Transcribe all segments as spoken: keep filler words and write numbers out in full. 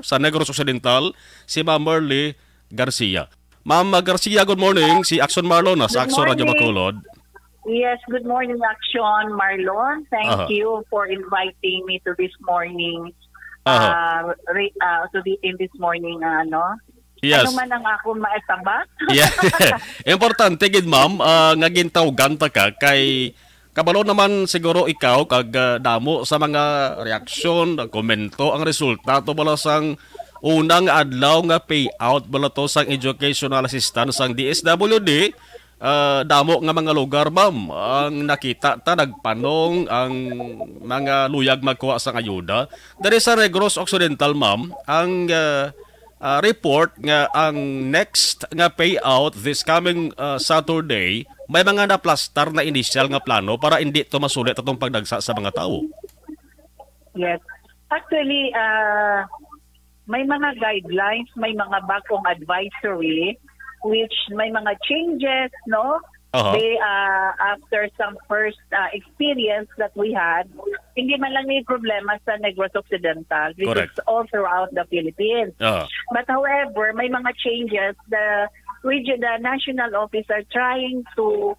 sa Negros Occidental, si Ma'am Merly Garcia. Ma'am Garcia, good morning. Si Action Marlon na sa Good Action Radio morning. Bacolod. Yes, good morning, Action Marlon. Thank Aha. you for inviting me to this morning, Aha. uh, re- uh, to the in this morning, uh, ano? Yes. Ano man ang akong maisabak? Yeah. Importante gid, ma'am, ah, nga gintawgan ta ka kay kabalo naman siguro ikaw kag, ah, damo sa mga reaksyon, komento ang resulta to bala sang unang adlaw nga payout bala to sang educational assistance sang D S W D. Ah, damo nga mga lugar, ma'am, ang nakita ta nagpanong ang mga luyag magkuha sang ayuda. Diri sa Negros Occidental, ma'am, ang, ah, ah, report nga ang next nga payout this coming, ah, Saturday, may mga naplastar na initial nga plano para hindi to masulit atong pagdagsa sa mga tawo. Yes. Actually, ah, may mga guidelines, may mga bagong advisory, which may mga changes, no? Aha. They, ah, after some first, ah, experience that we had, hindi man lang may problema sa Negros Occidental. This Correct. is all throughout the Philippines. Aha. But however, may mga changes. The region, the national office are trying to,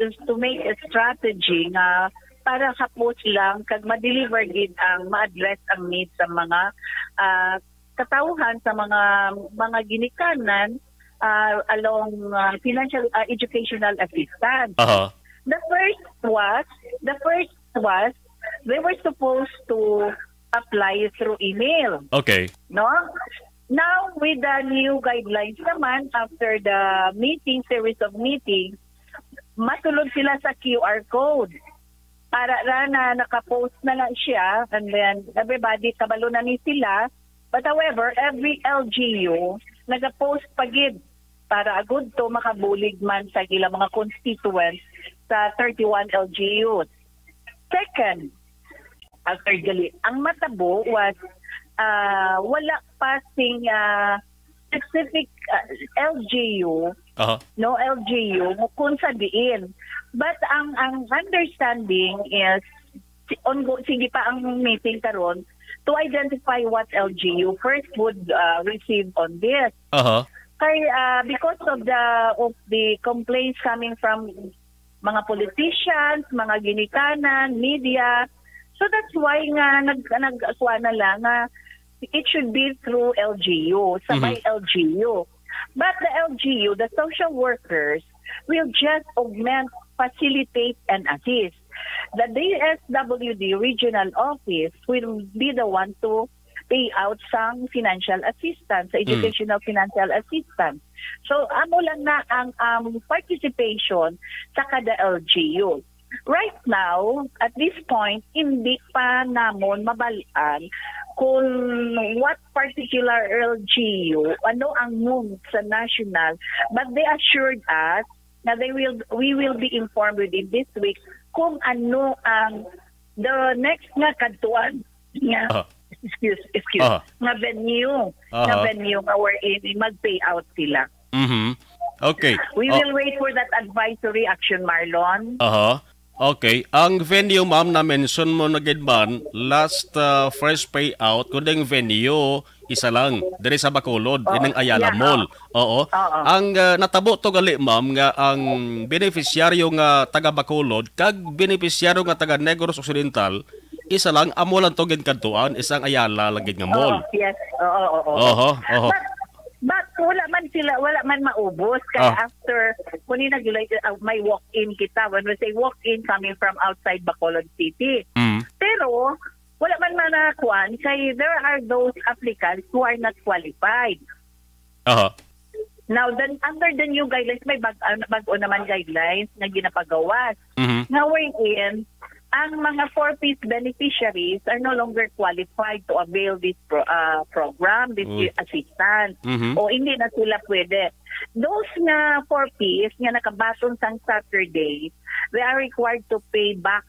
to make a strategy nga para kapos lang kag ma-deliver gid ang ma-address ang needs sa mga, ah, katawhan sa mga, mga ginikanan, ah, along, ah, financial, ah, educational assistance. Aha. The first was, the first was, they were supposed to apply through email. Okay. No? Now, with the new guidelines naman, after the meeting, series of meetings, masulod sila sa Q R code. Para ra na nakapost na lang siya, and then everybody, kabalo na ni sila. But however, every L G U nagapost pa gid para agud to makabulig man sa ilang mga constituents sa thirty-one L G Us. Second, actually, ang matabo was, ah, wala pa sing, ah, specific, ah, L G U, Aha. no, L G U, kung sa diin. But ang, ang understanding is, si-, ongo-, sige pa ang meeting karon to identify what L G U first would, ah, receive on this. Aha. Kay, ah, because of the, of the complaints coming from mga politicians, mga ginikanan, media. So that's why nga nag nagkuha na lang nga it should be through L G U, sa Mhm. may L G U. But the L G U, the social workers will just augment, facilitate, and assist. The D S W D regional office will be the one to pay out sang financial assistance, sa Mm. educational financial assistance. So, amo lang na ang, um, participation sa kada L G U. Right now, at this point, hindi pa namon mabal-an kung what particular L G U, ano ang move sa national, but they assured us na they will, we will be informed within this week kung ano ang the next nga kadtuan nga, Ah. excuse, excuse, Ah. nga venue, nga Aha. venue nga wherein mag-pay out sila. Mhm. Okay. We Oh. will wait for that advisory action, Marlon. Aha. Okay. Ang venue, ma'am, na-mention mo na gid man, last, ah, first payout, kundi ang venue, isa lang, diri sa Bacolod, Oo. ining Ayala Yeah, Mall. Oo. Oo. Ang, ah, natabo to gali, ma'am, nga ang benepisyaryo nga taga Bacolod kag benepisyaryo nga taga Negros Occidental, isa lang, amo lang to ginkadtuan, isang Ayala lang gid nga mall. Oo, yes. Oo, oo, oo. Oho, oho. But, but wala man sila, wala man maubos. Kaya Ah. after, kung nag-, uh, may walk-in kita, when we say walk-in coming from outside Bacolod City. Mm. Pero, wala man manakuan, kay there are those applicants who are not qualified. Aha. Now, then, under the new guidelines, may bag-, ah, bag-o naman guidelines nga ginapagawas. Mhm. Nga wherein, ang mga four Ps beneficiaries are no longer qualified to avail this pro-, ah, program, this Uy. assistance. Mhm. O hindi na sila pwede. Those nga four Ps nga nakabaton sang Saturday, they are required to pay back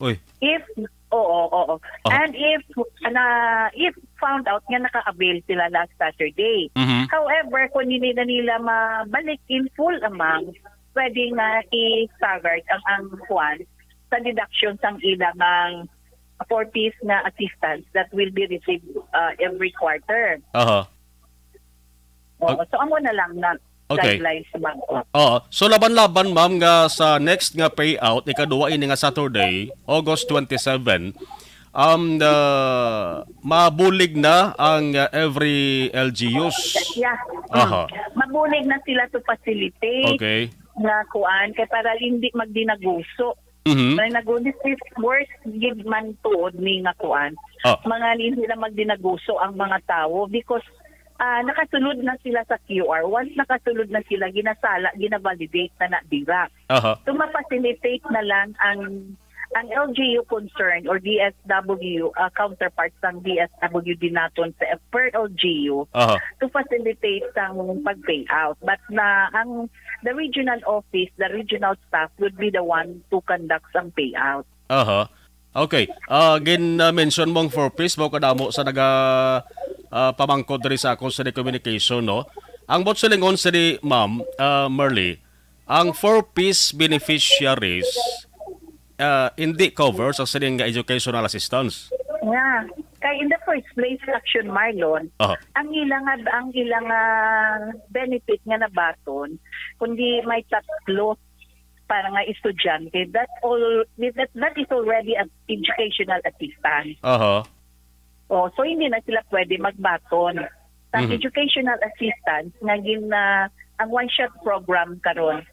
Uy. If, oo, oo. Oh. And if, na, if found out nga naka-avail sila last Saturday. Mhm. However, kung hindi na nila mabalik in full amount, pwede nga i-staggered ang, ang kwan sa deduction sang ilang, four Ps nga assistance that will be received uh, every quarter. Aha. Oo. So, amo na lang na Okay. guidelines sa bangko. Oo. So, laban-laban, ma'am, nga sa next nga payout, ikaduha ini nga Saturday, August twenty-seven, um, the, mabulig na ang uh, every L G Us. Yeah. Aha. Mm. Mabulig na sila to facilitate Okay. nga kuan kay para hindi magdinaguso. Mhm. May nagulis is worse gid man tuod ni nga kuan. Ah. Mga hindi na magdinaguso ang mga tawo because ah, nakasulod na sila sa Q R. Once nakasulod na sila, ginasala, ginavalidate na na dira. Aha. So, ma-facilitate na lang ang ang L G U concern or D S W uh, counterparts ng D S W D naton sa per L G U Aha. to facilitate sang pag-payout. But na ang the regional office, the regional staff would be the one to conduct ang payout. Aha. Okay. Ah, gin-mention mong four Ps, mao kadamo sa naga ah, pamangkot diri sa akong sa communication, no? Ang buot silingon sini, ma'am, ah, Merly, ang four Ps beneficiaries ah, hindi cover sa sining nga educational assistance. Nga, kay in the first place, Action Marlon, Aha. ang ilang ang ilang ah, benefit nga nabaton kundi may tatlo para nga estudyante, that all that, that is already an educational assistance. Aha. Oh, so hindi na sila pwede magbaton sa Mhm. educational assistance nga gin ah, ang one shot program karon.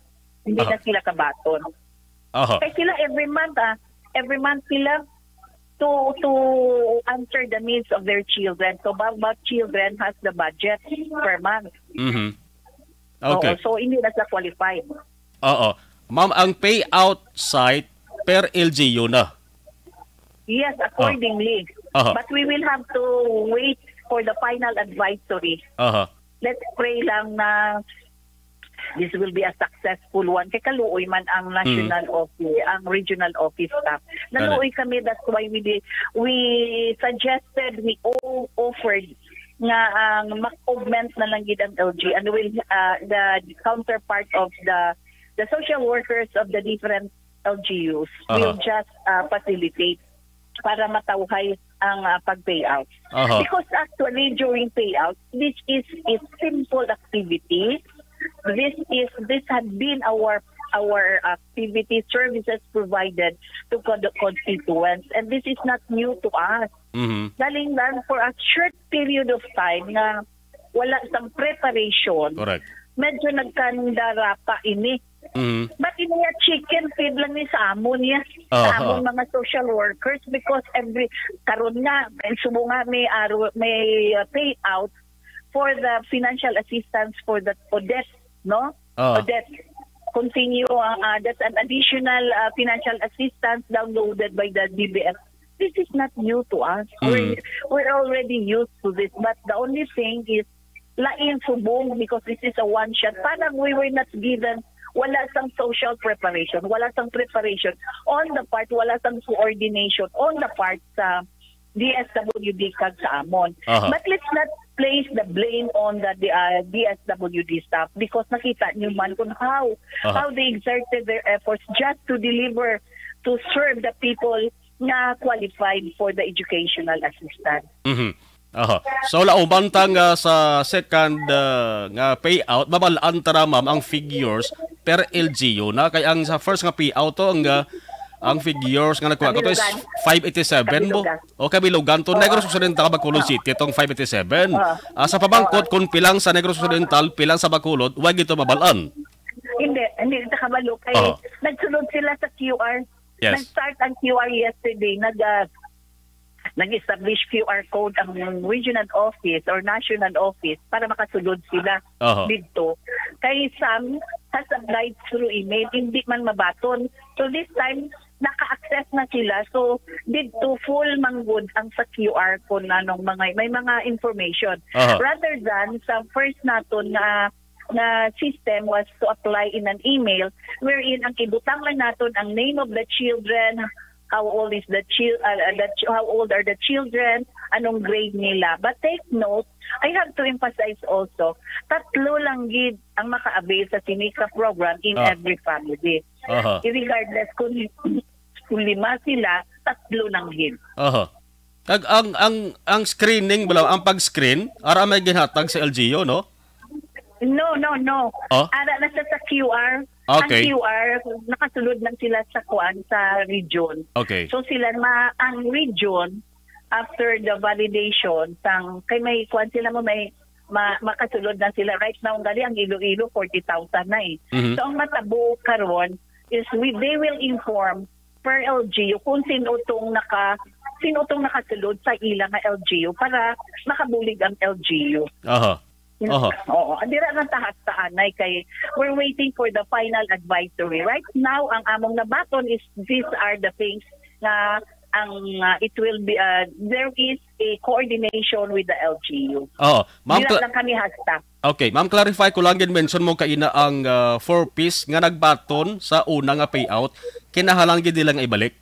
Hindi na Aha. Sila kabaton. Aha. Kay sila every month ah, every month sila to to answer the needs of their children. So Bambang Children has the budget per month. Mhm. Okay. Oo, so hindi na sila qualified. Oo. Ma'am, ang payout site per L G U na. Yes, accordingly. Aha. But we will have to wait for the final advisory. Aha. Let's pray lang na this will be a successful one. Kay kaluoy man ang national office, ang regional office staff. Naluoy kami, that's why we did, we suggested, we o- offered nga ang mag-augment na lang gid ang L G and will uh, the counterpart of the the social workers of the different L G Us will Aha. just uh, facilitate para matawhay ang uh, pag-payout. Aha. Because actually during payout, this is a simple activity. This is this had been our our activity services provided to con- constituents, and this is not new to us. Mhm. Galing lang for a short period of time nga wala sang preparation. Correct. Medyo nagkandarapa ini. Mhm. But ini nga chicken feed lang ni sa amon niya. Ah, Sa amon ah. Mga social workers because every karon nga may subo nga may aro may uh, payout for the financial assistance for the Odette, no? Ah. Odette continue uh, uh, that's an additional uh, financial assistance downloaded by the D B S. This is not new to us. Mm. We're, we're already used to this, but the only thing is lain subong because this is a one shot. Parang we were not given wala sang social preparation, wala sang preparation on the part, wala sang coordination on the part sa D S W D kag sa amon. Aha. But let's not place the blame on the, the uh, D S W D staff because nakita niyo man kung how Aha. how they exerted their efforts just to deliver to serve the people nga qualified for the educational assistance. Mhm. Aha. So, lauman ta nga sa second uh, nga payout, mabal-an ta ra, ma'am, ang figures per L G U na. Kay ang sa first nga payout to, ang, uh, ang figures nga nakuha ko to is Kabilugan. five eighty-seven mo. Kabilugan. O Kabilugan to, Oo. Negros Occidental, Bacolod City, tong five eighty-seven. Oo. Ah, sa pamangkot, kung pilang sa Negros Occidental, pilang sa Bacolod, wa gito mabal-an. Hindi, hindi kita kabalo. Kay Oo. Nagsunod sila sa Q R. Yes. Nag-start ang Q R yesterday. Nag, ah, nag-establish Q R code ang regional office or national office para makasulod sila Aha. Didto. Kay some has applied through email, hindi man mabaton. So this time, naka-access na sila. So didto full manggod ang sa Q R kung anong mga, may mga information. Aha. Rather than sa first naton nga nga system was to apply in an email wherein ang ibutang lang naton ang name of the children, how old is the chil uh, uh, the ch- how old are the children, anong grade nila. But take note, I have to emphasize also, tatlo lang gid ang maka-avail sa Sinika program in Ah. every family. Aha. Regardless kung kung lima sila, tatlo lang gid. Aha. Kag ang, ang, ang screening, bala, ang pag-screen, ara may ginhatag sa L G U, no? No, no, no. Oh? Ara na siya sa Q R. Okay. Ang Q R, nakasulod lang sila sa kuan, sa region. Okay. So sila ma-, ang region, after the validation, sang, kay may kuan sila mo, may ma-, makasulod na sila. Right now, gali ang Iloilo, forty thousand na eh. Mhm. So ang matabo karon is we, they will inform per L G U kung sino tong naka-, sino tong nakasulod sa ila nga L G U para makabulig ang L G U. Aha. Aha. Oo, andira lang ta hasta anay kay we're waiting for the final advisory. Right now, ang among nabaton is these are the things nga ang, uh, it will be, uh, there is a coordination with the L G U. Oh, ma'am, Dira cla- lang kami hasta. Okay, ma'am, clarify ko lang, gin-mention mo kaina ang, uh, four Ps nga nagbaton sa una nga payout, kinahanglan gid nila nga ibalik?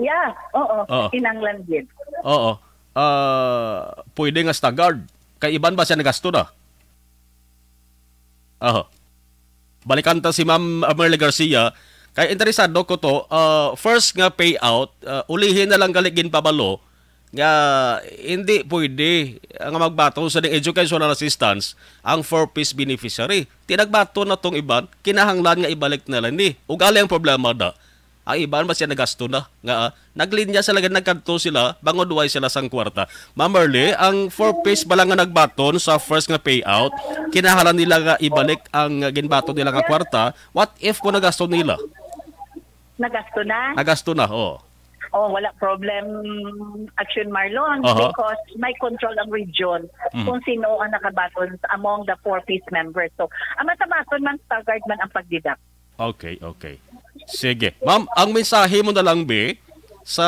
Yeah, oo, Oo. Kinahanglan gid. Oo. Ah, pwede nga staggered. Kay iban ba siya nagasto na? Aha. Balikan ta si Ma'am Merly Garcia. Kay interesado ko to, ah, first nga payout, ah, ulihi na lang gali ginpabalo nga hindi pwede nga magbaton sa ding educational assistance ang four Ps beneficiary. Ti nagbaton na tong iban, kinahanglan nga ibalik na lang ni. Ug ali ang problema da. Ang iban ba siya nagasto na nga, ah, naglinya sila, nagkadto sila, bangod way sila sang kwarta. Ma'am Merly, ang four Ps bala nga nagbaton sa first nga payout, kinahanglan nila nga ibalik ang, ah, ginbaton nila nga kwarta. What if kung nagasto nila? Nagasto na? Nagasto na, oh. Oh, wala problem, Action Marlon, Aha. because may control ang region Mm. kung sino ang nakabaton among the four Ps members. So, ang matabaton man, staggered man ang pagdidak. Okay, okay. Sige. Ma'am, ang mensahe mo na lang, be, sa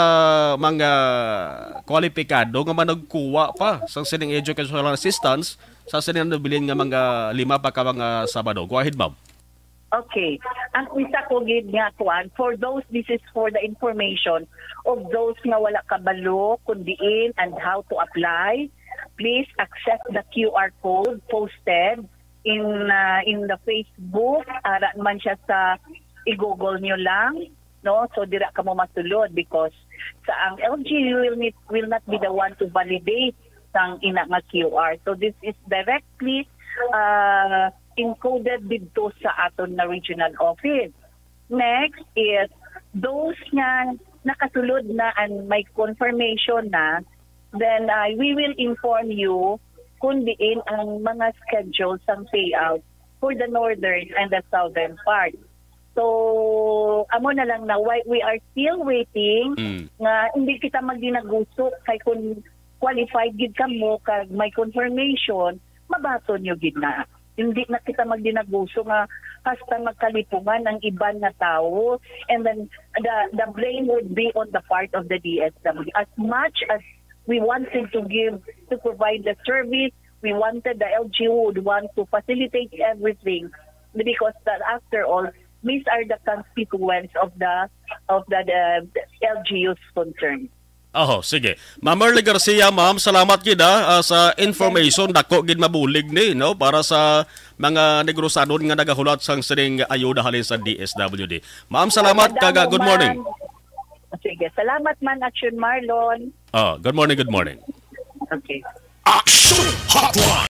mga kwalipikado nga managkuha pa sa sining educational assistance sa sining nabilin nga mga lima pa ka mga Sabado. Go ahead, ma'am. Okay. Ang isa ko gid nga kuan, for those, this is for the information of those nga wala kabalo kung diin and how to apply, please access the Q R code posted in, uh, in the Facebook. Ara man siya sa, i-google nyo lang, no? So dira kamo masulod because sa ang L G U will, need, will not be the one to validate sang ina nga Q R. So this is directly, uh, encoded didto sa aton nga regional office. Next is those nga nakasulod na and may confirmation na, then, uh, we will inform you kung diin ang mga schedule sang payout for the northern and the southern part. So, amo na lang na why we are still waiting Mm. nga hindi kita magdinaguso kay kung qualified gid kamo kag may confirmation, mabaton nyo gid na. Hindi na kita magdinaguso nga hasta magkalipungan ang iban nga tawo, and then the, the blame would be on the part of the D S W. As much as we wanted to give, to provide the service, we wanted the L G U would want to facilitate everything because that, after all, these are the constituents of the, of the, the L G U's concern. Oho, sige. Ma'am Merly Garcia, ma'am, salamat gid, ah, ah, sa information. Dako gid mabulig ni, no, para sa mga Negrosanon nga nagahulat sang sining ayuda halin sa D S W D. Ma'am, salamat, Madamo kag, ah, good morning. man. Sige, salamat man, Action Marlon. Ah, good morning, good morning. Okay. Action Hotline.